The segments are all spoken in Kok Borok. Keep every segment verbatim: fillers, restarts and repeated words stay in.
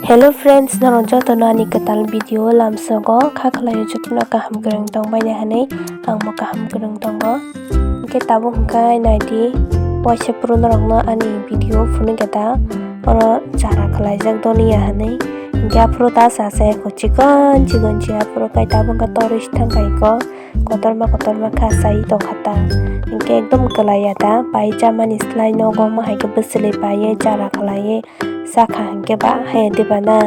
Hello friends, norok jotono ani kwtal video o lamsogo, kha khlaio jotono kaham kwrwng tongbaini hinwi angbo kaham kwrwng tongo. Hwnkhe tabuk hwnkhe naidi, waisa phuru norokno ani video phunukya da, oro chara khlaijak doniya hinwi. Hwnkhe aphuru ta sase chikon chikon se aphuru kai tabuk hwnkhe torwi se thangkha iko. Kotorma kotorma kha sai tongkha ta. Hwnkhe ekdom kwlaiya ta, pai chamani slai nogo wngma hai khe bwswlwi paiwi chara khlaiwi sakha hwnkhe ba hai diba na?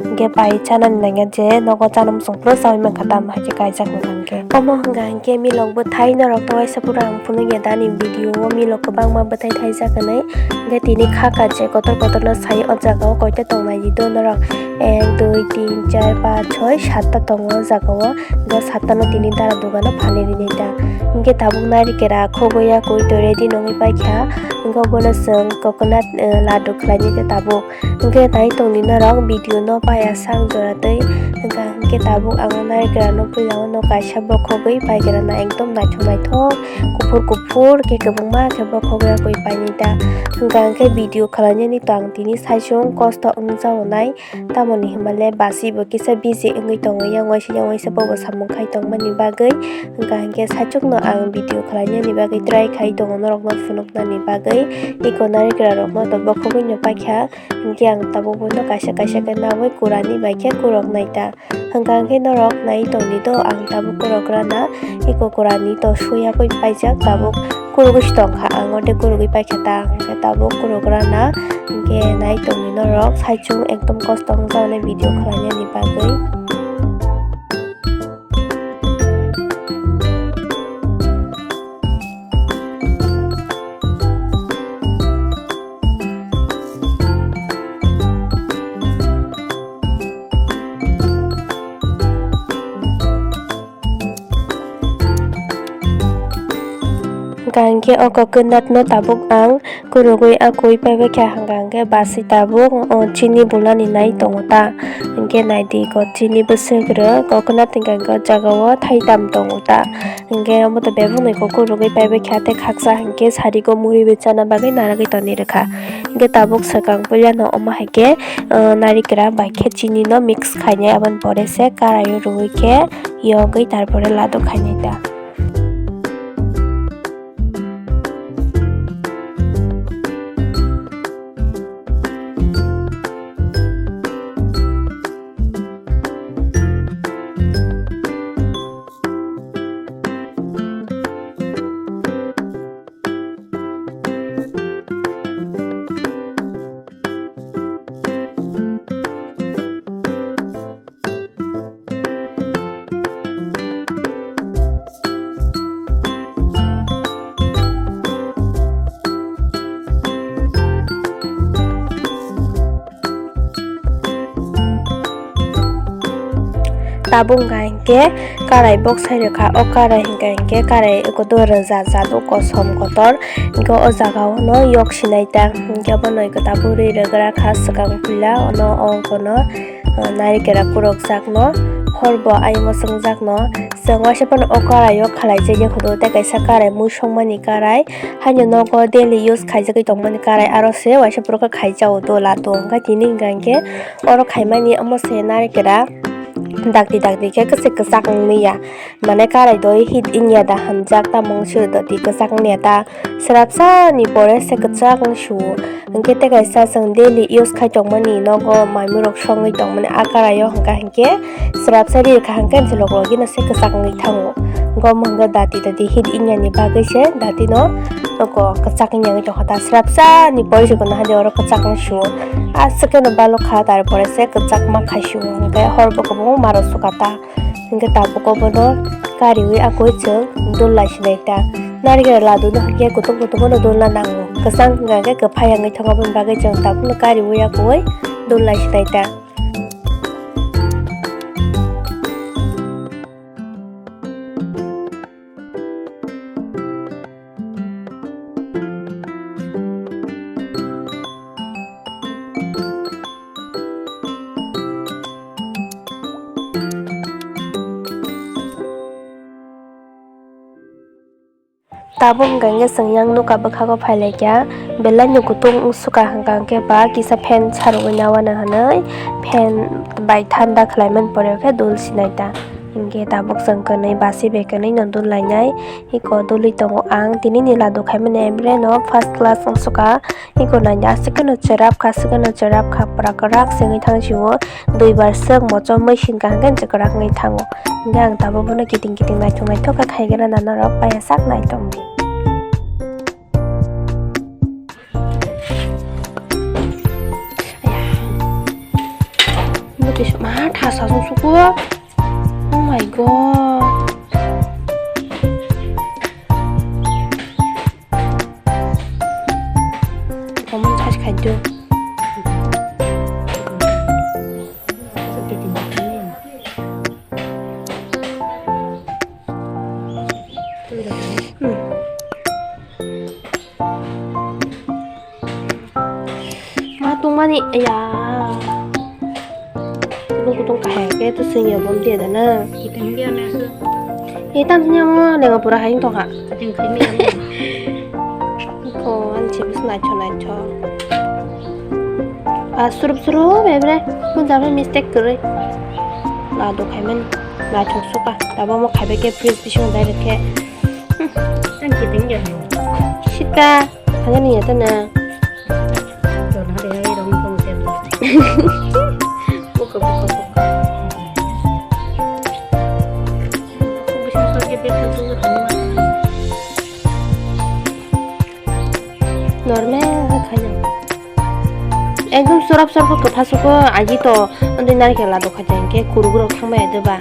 Hwnkhe pai chanani nangya je nogo chana muchung phuru chaui mankha ta, hai khe kaijak wngkha hwnkhe. Omo hwnkha hwnkhe milok bwthai norokno waisa phuru ang phunukya da ani video o milok kwbangma bwthai thaijak hinwi. Hwnkhe tini kha kaje kotor kotorno sai o jaga o koita tongnai di do norok, ek, dui, tin, char, panch, choi, satta tongo o jaga o. Hwnkhe satta no tini dara dogano phalwi rinai ta. Hwnkhe tabuk narikera khogwi yakwi to ready nongwi paikha. Hwnkhe obono chwng coconut, eh, laddu khlainai ta tabuk. Hwnkhe nai tongdi norok video no paiya sak jora twi. Hwnkha hwnkhe tabuk ang o narikera no puila o no kaisa bokhogwi paikerana ekdom naithok naithok kuphur kuphur khe kwbangma khe bokhogwi yakwi painai ta. Hwnkha hwnkhe video khlainani to ang tini saichung kosto wngjago nai. Tamoni hinmale basi bo kisa busy wngwi tongo yang waisa yang waisa bobo samung khai tongmani bagwi. Hwnkha hwnkhe saichukno ang video khlainani bagwi try khai tongo norokno phunuknani bagwi. Iko narikera rokno to bokhogwi no paikha, hwnkhe ang tabuk bono kaisa kaisa khe nawi kurani bai khe kurok nai ta. Hwnkha hwnkhe norok nai tongdi do, ang tabuk kurok rana iko kurani to suyakwi paijak tabuk. Kurugwi se tongkha, ang ode kurugwi paikha ta, hwnkhe tabuk kurugrana, hwnkhe nai tongdi norok, saichung ekdom kosto wngjaknai video khlainani bagwi. Hwnkha hwnkhe o coconut no tabuk ang kurugwi a kwi paibaikha, hwnkha hwnkhe basi tabuk o chini bulani nai tongo ta. Hwnkhe naidi iko chini bwswk rwk coconut hwnkha hwnkhe o jaga o thaitam tongo ta. Hwnkhe omo to bebak no iko kurugwi paibaikha tei khaksa hwnkhe sarigo muriwi chana bagwi narwgwi tonwi rwkha. Hwnkhe tabuk swkang puilano omo hai khe, o, narikra bai khe chini no mix khainai, aboni pore se karai o rwui khe yogwi tarpore laduk khainai ta. Tabuk hwnkha hinkhe karai boksai rwkha, o karai hwnkha hinkhe karai kotor rwjak jat o kosom kotor, hinkhe o jaga o no yok sinai ta, hinkhe bono tabuk rwi rwgra kha swkang puila ono ongkho no. Narikera kurokjakno, horbo ayungo chwngjakno. Chwng waisa phano o karai o khalai chaya khudu tei kaisa karai mui songmani karai. Haino nogo daily use khaijagwi tongmani karai, aro se waisa phuru khe khaijao dola to. Hwnkhe tini hwnkha hinkhe oro khaimani omo se narikera dakti dakti khe kwchak kwchak wngya. Mane karai doi hit wngya da hamjak, tamo wngse doti kwchak wngya ta. Swrapsa ni pore se kwchak wng su. Hwnkhe tei kaisa chwng daily use khai tongmani nogo maimurok songwi tongmani a karai o hwnkha hinkhe swrapsa ri rwkha hinkhe je log logino se kwchak wngwi thango. Hwnkhe omo hwnkhe dati dati hit wngya ni bagwi se dati no nogo kwchak wngya wngwi tongkha ta. Swrapsa ni pore se kono hade oro kwchak wng su. Aswk khe no balokha, tarpore se kwchak ma khai su. Hwnkhe hor bo kwbangma rw sukha ta. Hwnkhe tabuk obono kariwi akoi chwng dol lai sinai ta. Narikra ladu no hwnkhe kutung kutung no dol na nango. Kwchang hwnkha hwnkhe kwphai wngwi thango, aboni bagwi chwng tabukno kariwi akoi dol lai sinai ta. Tabuk hwnkha hinkhe chwng yang nukha bwkhago phailaikha, Belai no kutung wngsuka hwnkha hwnkhe ba kisa fan sarogwi nawana hwnwi fan bai thanda khlaimani pore khe dul sinai ta. Hinkhe tabuk chwng kwnwi basi bai kwnwi no dul lainai. Iko dulwi tongo ang tini ni ladu khaimani ebre no first class wngsuka. Iko naina aswk no cherap kha, aswk no cherap kha, pura kwrak se wngwi thang sio. Dui bar swk mochomwi sinkha hwnkhe kwrak wngwi thango. Hinkhe ang tabuk bono kiting kiting naithok naithok khe khaigena na norok paiya sak naithok di. Aya. Imo twi ma thasa song suko. Oh my god. Omo thas khaito. Hmm. Ma tongmani ya. Kutung kutung kahai ke to sing ya bom dia dana. Kiting dia na su. Eh, tam sini mo lenga pura haing tongha. Kiting khaini ya. Ko an chibis nacho nacho. Ah, surup surup ebre. Kun jabe mistake kore. Ladu khaimani. Nacho suka. Tabo mo khaibe ke fridge bising direct ke. Tang kiting dia. Sita. Hangani ya tana. Jona de hai rong rong se. Buka buka buka. Buka buka buka. Normal khayo. Ekdom sorap sorap khe kwpha suko agi to andui narikhe ladu khaja hinkhe kurugurok thangbai ado ba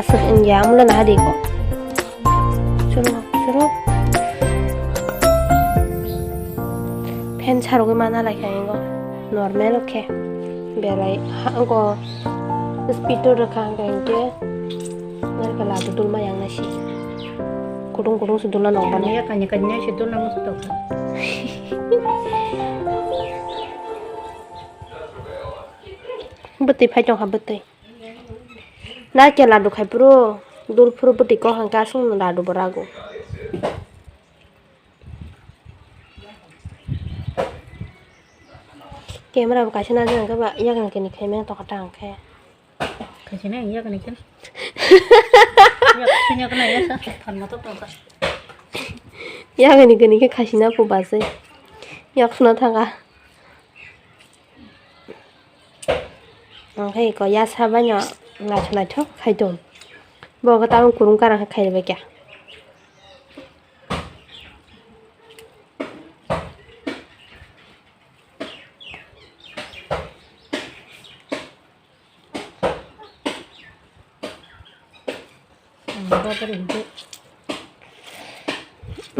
aswk wngya amle naha de ko. Suru, suru. Fan sarogwi mana lai kha ingo. Normal khe. Belai ha, ingo speed o rwkha hwnkha hinkhe narikhe ladu dulma yang nai si. Kutung kutung se dulna nong bani. Kanya kanya kanya se dulna musto kha. Bwtwi phai tongkha bwtwi. Narikhe ladu khai phuru, dul phuru bwtwi kok hwnkhe aswk ladu bo rago. Camera bo kaisa najak hwnkhe ba yakni kini khaimani tongkha ta hwnkhe. Kaisa nai yakni khe. Yak sini yakni ya sa phan ma to tongkha. Yakni kini khe khaisina phu baswi. Yak suna thanga. Onkhe iko yasa baino naithok naithok khai tong. Bo khe tabuk kurung karang khe khai bai kha.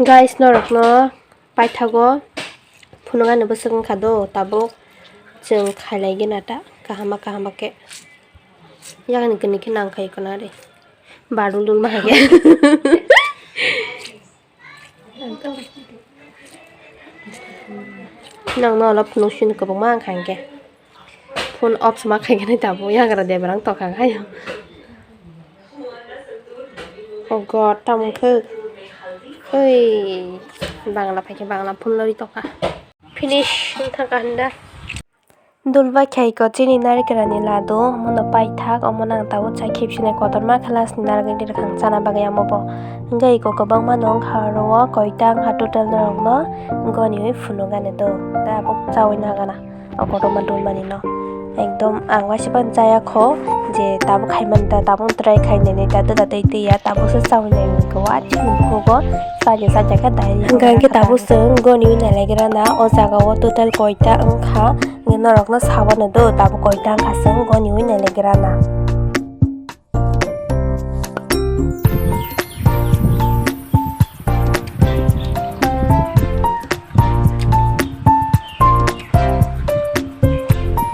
Guys, norokno paithago phunukani bwswk wngkha do, tabuk chwng khailai gina ta kahama kahama khe. Yakni kini khe nang khai khwna ri. Badul dul ma hai khe. Nang no olo phunuk sini kwbangma wngkha hinkhe. Phone off ma khai khe nai tabuk yagra de barang tokha khai. Oh God, tamo khe. Oi, Bangla phai khe Bangla phone lori tokha. Finish wngkha hinda. Dul bai khaiko chini narikrani ladu, omono paithak, omono ang tabuk chai khipsinai kotorma khe last ni narikni rwkhang chana bagwi amo bo. Hwnkhe iko kwbangma no wngkha oro o koita wngkha total norokno goniwi phunukani do. Tabuk chaui nagana o kotorma dulmani no. Ekdom ang waisa phano chaya kho je tabuk khaimani ta, tabuk try khainani ta, dwda tei twi ya, tabukse chaui nai hwnkhe wa chini bukhugo chaini chajakhe dai. Hwnkhe tabuk chwng goniwi nailagrana o jaga o total koita wngkha. Norokno sabano do, tabuk koita wngkha chwng goniwi nailagrana.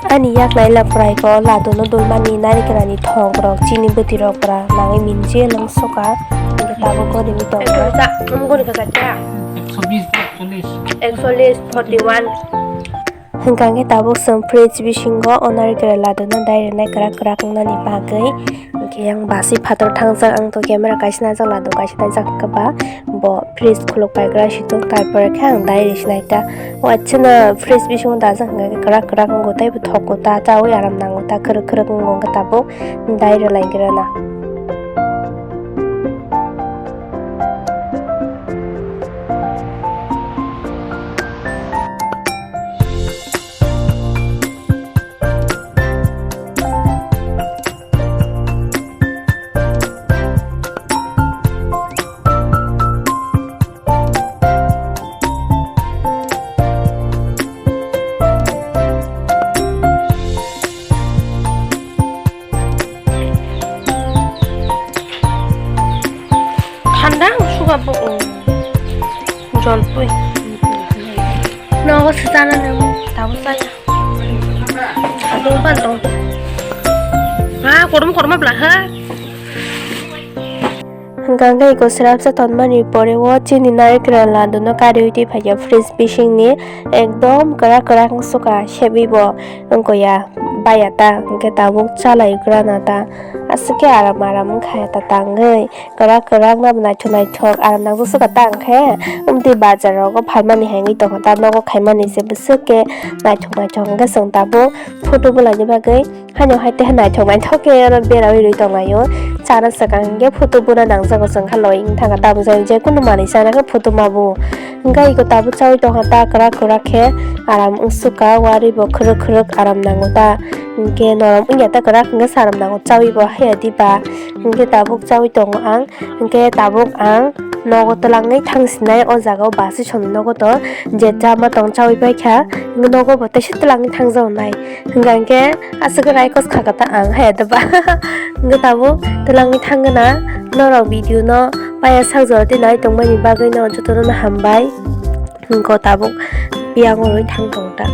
Ani yak naila prai ko ladono dulmani narikrani thok rok chini bwtwi rok pura nangwi minje lwng soka. Tabuk goniwi tongo. Ekso bish, ekso bish. Ekso bish, forty one. Hwnkha hwnkhe tabuk chwng fridge bisingo o narikra laduno dai rwnai kwrak kwrak wngnani bagwi. Hwnkhe yang basi phator thangjak, ang to camera kaisa najak ladu kaisa najak hwnkhe ba bo fridge khuluk paigra situng, tarpore khe ang dai rwsinai ta. O achana fridge bisingo dajak hwnkhe kwrak kwrak wngo tei bo thogo ta, chaui aram nango ta, kwrwk kwrwk wngo hwnkhe tabuk dai rwlai gra na. Thanda suga bo, jol pui. Nogo se chana nang, tabo chaya. Sadung pan tong. Ha, korom korma bla ha. Hwnkha hwnkhe iko srapsa tonmani pore o chini narikra laduno kariui twi phaikha fridge bisingni, ekdom kwrak kwrak wngsuka, sebibo wngkha ya, baya ta, hwnkhe tabuk chalai grana ta, aswk khe aram aram wngkha ya ta tangwi, kwrak kwrak nabo naithok naithok aram nangjak suka ta, hwnkhe amtwi bazar rogo phalmani hai wngwi tongkha ta, nogo khaimani se bwswk khe naithok naithok, hwnkhe chwng tabuk photo bwlaini bagwi. Haino hai tei naithok naithok khe oro beraui rwi tonglaio. Chana swkang hwnkhe photo buna nangjago chwng kha loi wng thangkha tabuk jani je kunu manwi chana khe photo ma bo. Hwnkhe iko tabuk chaui tongkha ta kwrak kwrak khe aram wngsuka warwi bo khwrwk khwrwk aram nango ta. Hwnkhe norom wngya ta kwrak hwnkhe saram nango chaui bo haiya diba. Hwnkhe tabuk chaui tongo ang. Hwnkhe tabuk ang nogo twlangwi thangsinai o jaga o bus soni nogo to je chama tong chaui paikha, nogo bo teisa twlangwi thangjago nai. Hwnkha hwnkhe aswk raikos kha kata ang haya doba. Hwnkhe tabuk twlangwi thangna norok video no paya sak jora tei nai tongmani bagwi no jotono no hambai. Hwnkhe tabuk biyang rwi thang tongo ta.